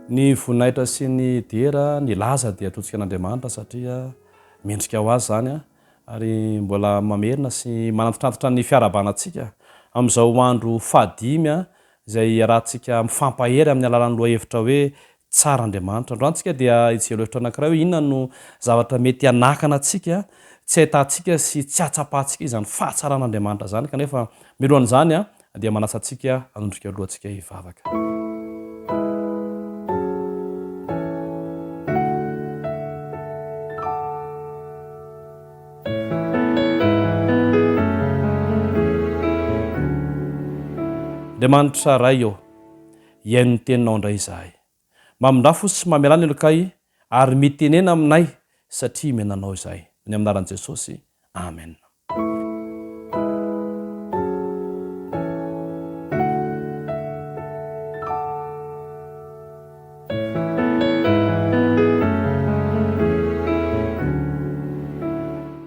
Ny voninahitra sy ny dera, ny laza dia atolotsika an'Andriamanitra satria mendrika ho Azy izany ary mbola mamerina sy manantitrantitra ny fiarahabana antsika amin'izao andro fahadimy izay iarahantsika mifampahery amin'ny alalan'ny lohahevitra hoe Tsara Andriamanitra. Androany tsika dia hijery hevitra anankiray hoe inona no zavatra mety hanakana antsika tsy hahitantsika sy tsy hahatsapantsika izany fahatsaran'Andriamanitra izany kanefa mialohan'izany dia manasa antsika hanondrika loha antsika hivavaka. Andriamanitra Ray ô, hihaino ny teninao indray izahay. Mamindrà fo sy mamelà ny helokay ary mitenena aminay satria mena anao izahay. Ny amin'ny anaran'i Jesosy. Amen.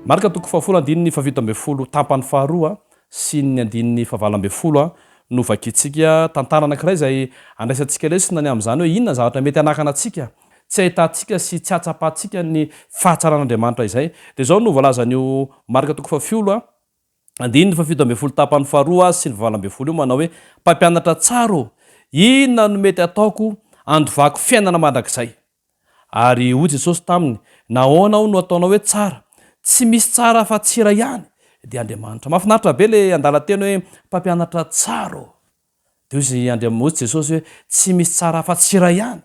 Marka toko fahafolo andininy faha-17 tapany faharoa sy ny andininy faha-18 no vakintsika tantara anankiray izay andraisantsika lesona ny amin'izany hoe inona ny zavatra mety hanakana antsika tsy hahitantsika sy tsy hahatsapantsika ny fahatsaran'Andriamanitra izay. Dia izao no voalazan'io Marka toko fahafiolo andininy faha-17 tapany faharoa sy ny faha-18 io manao hoe, Mpampianatra tsara ô, inona no mety hataoko handovako fiainana mandrakizay? Ary hoy Jesosy taminy, Nahoana aho no ataonao hoe tsara? Tsy misy tsara afa-tsy iray ihany, dia Andriamanitra. Mahafinaritra be ilay andalan-teny hoe mpampianatra tsara ô! Dia hoy Andriam, hoy Jesosy hoe, Tsy misy tsara afa-tsy iray ihany,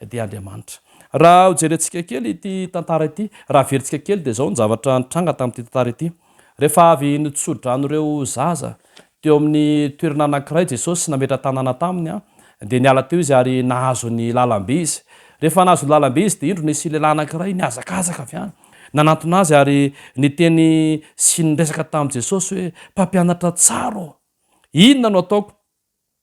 dia Andriamanitra. Raha hojerentsika kely ity tantara ity, raha averintsika kely dia izao ny zavatra nitranga tamin'ity tantara ity. Rehefa avy nitso-drano ireo zaza teo amin'ny toerana anankiray Jesosy nametra-tanana taminy, dia niala teo izy ary nahazo ny lalambe izy. Rehefa nahazo ny lalambe izy dia indro nisy lehilahy anankiray nihazakazaka avy any, nanantona azy ary niteny sy niresaka tamin'i Jesosy hoe, Mpampianatra tsara ô, inona no ataoko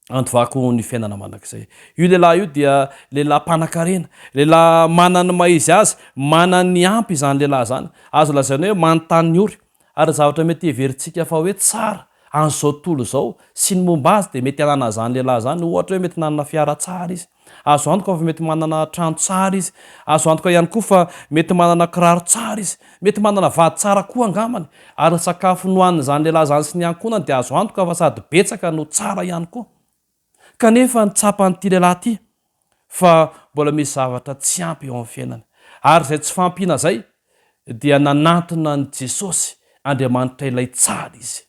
handovako ny fiainana mandrakizay. Io lehilahy io dia lehilahy mpanankarena, lehilahy manana ny maha izy azy, manana ny ampy izany lehilahy izany. Azo lazaina hoe manontany ny ory. Ary ny zavatra mety heverintsika fa hoe tsara an'izao tontolo izao sy ny momba azy dia mety hanana izany lehilahy izany. Ohatra hoe mety nanana fiara tsara izy. Azo antoka fa mety manana trano tsara izy. Azo antoka ihany koa fa mety manana kiraro tsara izy. Mety manana vady tsara koa angambany. Ary ny sakafo nohanin'izany lehilahy izany sy ny ankohonany dia azo antoka fa sady betsaka no tsara ihany koa. Kanefa ny tsapan'ity lehilahy ity fa mbola misy zavatra tsy ampy eo amin'ny fiainany. Ary izay tsy fahampiana izay dia nanantona an'i Jesosy, Andriamanitra ilay tsara izy.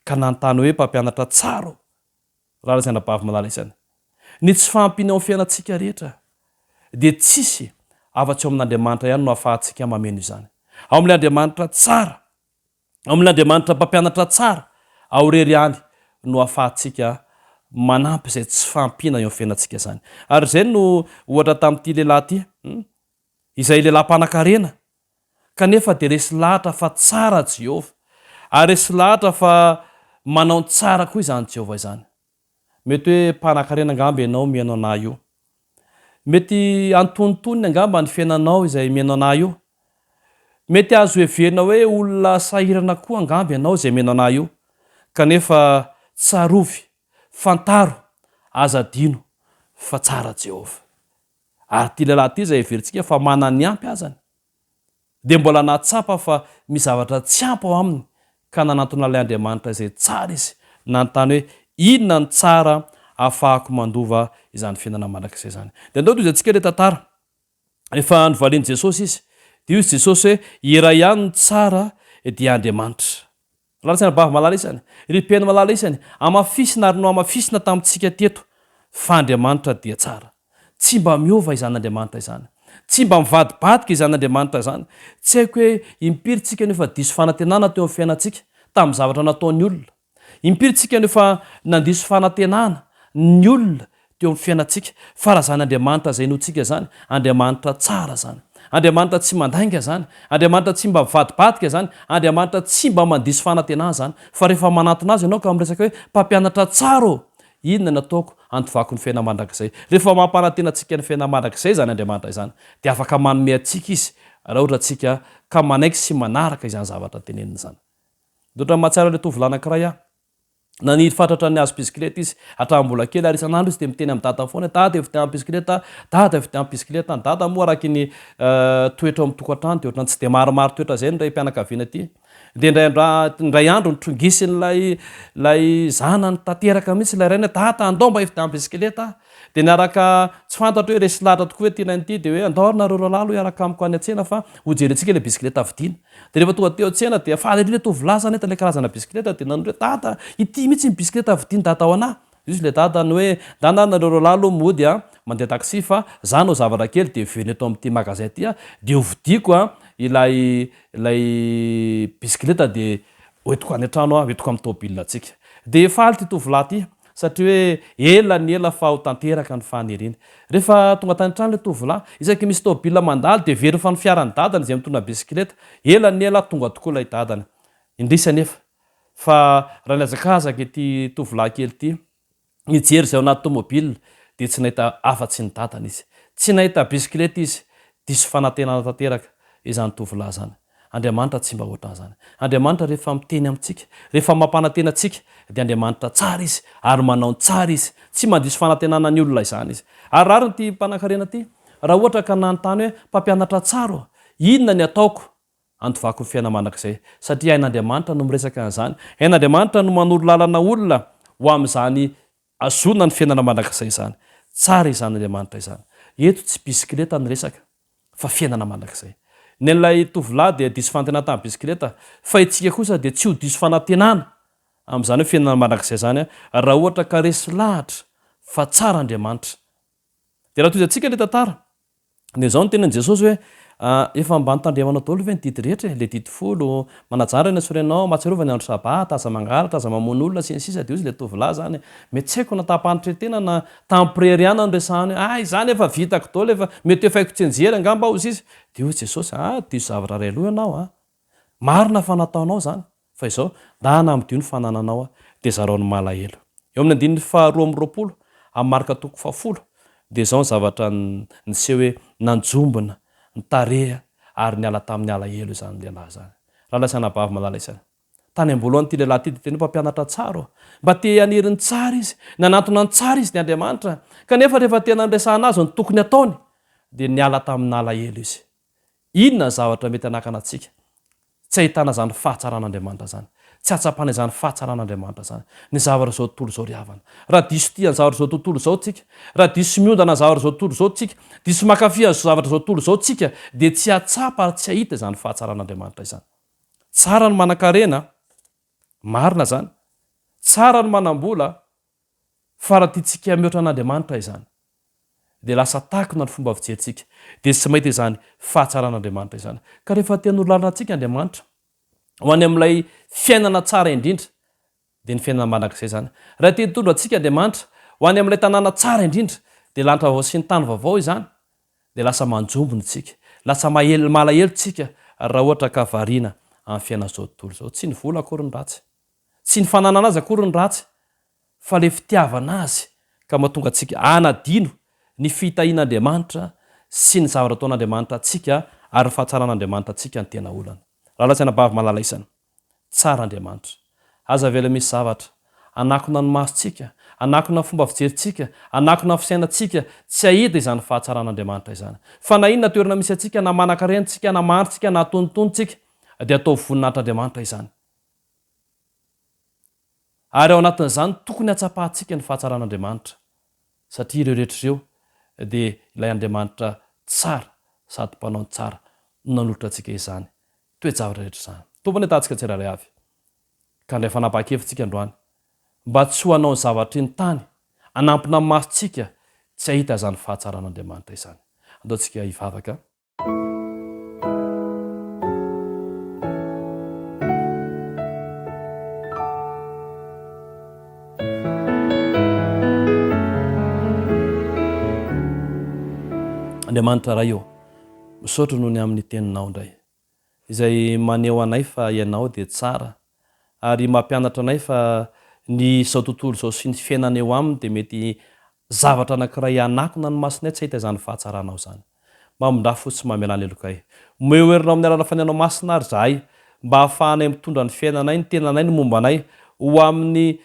Ka nanontany hoe, Mpampianatra tsara ô, Rahalahy sy anabavy malala isany. Ny tsy fahampiana eo amin'ny fiainantsika rehetra dia tsisy afa-tsy ao amin'Andriamanitra ihany no ahafahantsika mameno izany. Ao amin'ilay Andriamanitra tsara, ao amin'ilay Andriamanitra mpampianatra tsara, ao irery ihany no ahafahantsika manampy izay tsy fahampiana eo amin'ny fiainantsika izany. Ary izay no ohatra tamin'ity lehilahy ity, izay lehilahy mpanankarena, kanefa dia resy lahatra fa tsara Jehovah, ary resy lahatra fa manao ny tsara koa izany Jehovah izany. Mety hoe mpanankarena angamba ianao mihaino an'ahy io. Mety antonontonony angamba ny fiainanao izay mihaino an'ahy io. Mety azo heverina hoe olona sahirana koa angamba ianao izay mihaino an'ahy io. Kanefa tsarovy, fantaro, aza adino fa tsara Jehovah. Ary ity lehilahy ity izay heverintsika fa manana ny ampy azany, dia mbola nahatsapa fa misy zavatra tsy ampy ao aminy ka nanantona ilay Andriamanitra izay tsara izy, nanontany hoe, Inona no tsara ahafahako mandova izany fiainana mandrakizay izany? Dia andao tohizantsika ilay tantara. Rehefa novalian'i Jesosy izy, dia hoy izy Jesosy hoe, Iray ihany no tsara, dia Andriamanitra. Rahalahy sy anabavy malala isany, ry mpihaino malala isany, hamafisina ary nohamafisina tamintsika teto fa Andriamanitra dia tsara. Tsy mba miova izany Andriamanitra izany. Tsy mba mivadibadika izany Andriamanitra izany. Tsy haiko hoe impiry tsika no efa diso fanantenana teo amin'ny fiainantsika tamin'ny zavatra nataon'ny olona. Impiry tsika no efa nandiso fanantenana ny olona teo amin'ny fiainantsika, fa raha izany Andriamanitra izay inoantsika izany, Andriamanitra tsara izany, Andriamanitra tsy mandainga izany, Andriamanitra tsy mba mivadibadika izany, Andriamanitra tsy mba mandiso fanantenana izany, fa rehefa manantona Azy ianao ka miresaka hoe, Mpampianatra tsara ô, inona no ataoko hantovako ny fiainana mandrakizay? Rehefa mampanantena antsika ny fiainana mandrakizay izany Andriamanitra izany, dia afaka manome antsika Izy raha ohatra tsika ka manaiky sy manaraka izany zavatra teneniny izany. Dia ohatran'ny mahatsiaro ilay tovolahy anankiray aho. Naniry fatratra ny hahazo bisikileta izy hatramin'ny mbola kely ary isan'andro izy dia miteny amin'i dadany foana hoe dada hividiano bisikileta aho, dada hividiano bisikileta. Ny dada moa araky ny toetra ao amin'ny tokantrano dia ohatran'ny tsy dia maromaro toetra izay ny raim-pianakaviana aty. Dia indray andro indray andro nitrongisin'ilay ilay zanany tanteraka mihitsy ilay rainy hoe dada andao mba hividiano bisikileta aho. Dia niaraka, tsy fantatro hoe resy lahatra tokoa ve ity rainy ity, dia hoe andao ary nareo roalahy aloha hiaraka amiko any an-tsena fa hojerentsika ilay bisikileta vidiana. Dia rehefa tonga teo an-tsena dia faly ery ilay tovolahy zany nahita ilay karazana bisikileta dia nanoro hoe dada ity mihitsy ny bisikileta vidian'i dada ho anah. Dia hoy ilay dadany hoe ndana ary nareo roalahy aloha mody a, mandeha taxi fa za hanao zavatra kely dia miverina eto amin'ity magasin ity aho dia hovidiako a ilay ilay bisikileta dia hoentiko any an-trano aho, hoentiko amin'ny tomobilantsika. Dia faly ity tovolahy ity Satria hoe ela ny ela fa ho tanteraka ny faniriany. Rehefa tonga tany an-trano ilay tovolahy, isaky misy tômôbila mandalo dia heveriny fa ny fiaran'ny dadany izay mitondra bisikileta. Ela ny ela tonga tokoa ilay dadany. Indrisy anefa fa raha nihazakazaka ity tovolahy kely ity nijery izay ao anaty tômôbila dia tsy nahita afa-tsy ny dadany izy. Tsy nahita bisikileta izy. Diso fanantenana tanteraka izany tovolahy izany. Andriamanitra tsy mba ohatran'izany. Andriamanitra rehefa miteny amintsika, rehefa mampanantena antsika, dia Andriamanitra tsara Izy, ary manao ny tsara Izy. Tsy mandiso fanantenana ny olona izany Izy. Ary rariny ity mpanankarena ity, raha ohatra ka nanontany hoe, Mpampianatra tsara ô, inona ny ataoko handovako ny fiainana mandrakizay? Satria hain'Andriamanitra no miresaka an'izany. Hain'Andriamanitra no manoro lalana olona ho amin'izany ahazoana ny fiainana mandrakizay izany. Tsara izany Andriamanitra izany. Eto tsy bisikileta ny resaka fa fiainana mandrakizay. Ny an'ilay tovolahy dia diso fanantenana tamin'ny bisikileta fa itsika kosa dia tsy ho diso fanantenana amin'izany hoe fiainana mandrakizay izany raha ohatra ka resy lahatra fa tsara Andriamanitra. Dia raha tohizantsika ilay tantara Dia izao no tenin'i Jesosy hoe, Efa mba notandremanao daholo ve ny didy rehetra e? Ilay didy folo, manajà ny ray sy reninao, mahatsiarova ny andro sabata, aza mangalatra, aza mamono olona, sy ny sisa Dia hoy ilay tovolahy izany, mety tsy haiko na tamim-panetren-tena na tamim-pirehariana no resahany hoe, hay, izany efa vitako daholo, efa mety efa haiko tsianjery angamba aho, hoy izy. Dia hoy Jesosy, ah, diso zavatra iray loha ianao an! Marina fa nataonao izany, fa izao, ndana amidio ny fanananao dia zarao ny malahelo. Eo amin'ny andininy faha 22 amin'ny Marka toko fahafolo dia izao ny zavatra niseho hoe nanjombona ny tarehy ary niala tamin'ny alahelo izany lehilahy izany. Rahalahy sy anabavy malala isany. Tany am-boalohany ity lehilahy ity dia tena hoe mpampianatra tsara ô. Mba te haniry ny tsara izy, nanantona ny tsara izy ny Andriamanitra. Kanefa rehefa tena niresahana azy ny tokony hataony dia niala tamin'alahelo izy. Inona ny zavatra mety hanakana antsika tsy hahitana izany fahatsaran'Andriamanitra izany, tsy hahatsapana izany fahatsaran'Andriamanitra izany? Ny zavatra izao tontolo izao ry havana. Raha diso tia ny zavatra izao tontolo izao tsika, raha diso miondana ny zavatra izao tontolo izao tsika, diso mankafy an'izao zavatra izao tontolo izao tsika, dia tsy hahatsapa ary tsy hahita izany fahatsaran'Andriamanitra izany. Tsara ny manankarena, marina izany. Tsara ny manam-bola, Fa raha tiantsika mihoatra an'Andriamanitra izany, dia lasa takona ny fomba fijerintsika, dia tsy mahita izany fahatsaran'Andriamanitra izany. Ka rehefa te hanoro lalana antsika Andriamanitra ho any amin'ilay fiainana tsara indrindra, dia ny fiainana mandrakizay izany. Raha te hitondra antsika Andriamanitra ho any amin'ilay tanàna tsara indrindra, dia lanitra vaovao sy ny tany vaovao izany, dia lasa manjombona isika, lasa malahelo isika raha ohatra ka variana amin'ny fiainan'izao tontolo izao. Tsy ny vola akory no ratsy. Tsy ny fananana azy akory no ratsy fa le fitiavana azy ka mahatonga antsika hanadino ny fitahian'Andriamanitra sy ny zavatra ataon'Andriamanitra antsika ary ny fahatsaran'Andriamanitra antsika ny tena olana. Rahalahy sy anabavy malala isany, tsara Andriamanitra. Aza avela misy zavatra hanakona ny masontsika, hanakona ny fomba fijerintsika, hanakona ny fisainantsika tsy hahita izany fahatsaran'Andriamanitra izany. Fa na inona toerana misy antsika, na manankarena tsika, na mahantra tsika, na antonontonony tsika, dia ataovy voninahitr'Andriamanitra izany. Ary ao anatin'izany tokony hatsapantsika ny fahatsaran'Andriamanitra, satria ireo rehetra ireo dia ilay Andriamanitra tsara sady mpanao ny tsara no nanolotra antsika izany toe-javatra rehetra izany. Tompo anie tahantsika tsirairay avy ka handray fanapahan-kevitra isika androany mba tsy ho hanao ny zavatry ny tany hanampina ny masontsika tsy hahita izany fahatsaran'Andriamanitra izany. Andao tsika hivavaka. Andriamanitra Ray ô, misaotra noho ny amin'ny Teninao indray, izay maneho anay fa Ianao dia tsara, ary mampianatra anay fa ny izao tontolo izao sy ny fiainana eo aminy dia mety zavatra anankiray hanakona ny masonay tsy hahita izany fahatsaranao izany. Mamindrà fo sy mamelà ny helokay. Omeo herinao amin'ny alalan'ny Fanahinao Masina ary izahay mba hahafahanay mitondra ny fiainanay, ny tenanay, ny momba anay ho amin'ny.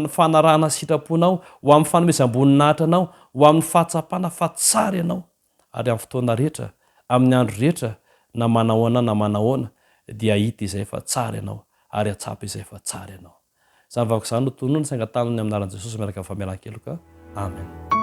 fanarahana sitraponao, ho amin'ny fanomezam-boninahitra Anao, ho amin'ny fahatsapana fa tsara Ianao, ary amin'ny fotoana rehetra, amin'ny andro rehetra, na manahoana na manahoana, dia hahita izay fa tsara Ianao, ary hahatsapa izay fa tsara Ianao. Izany vavaka izany no tonony sy angatahana ny amin'ny anaran'i Jesosy miaraka amin'ny famelan-keloka. Amen.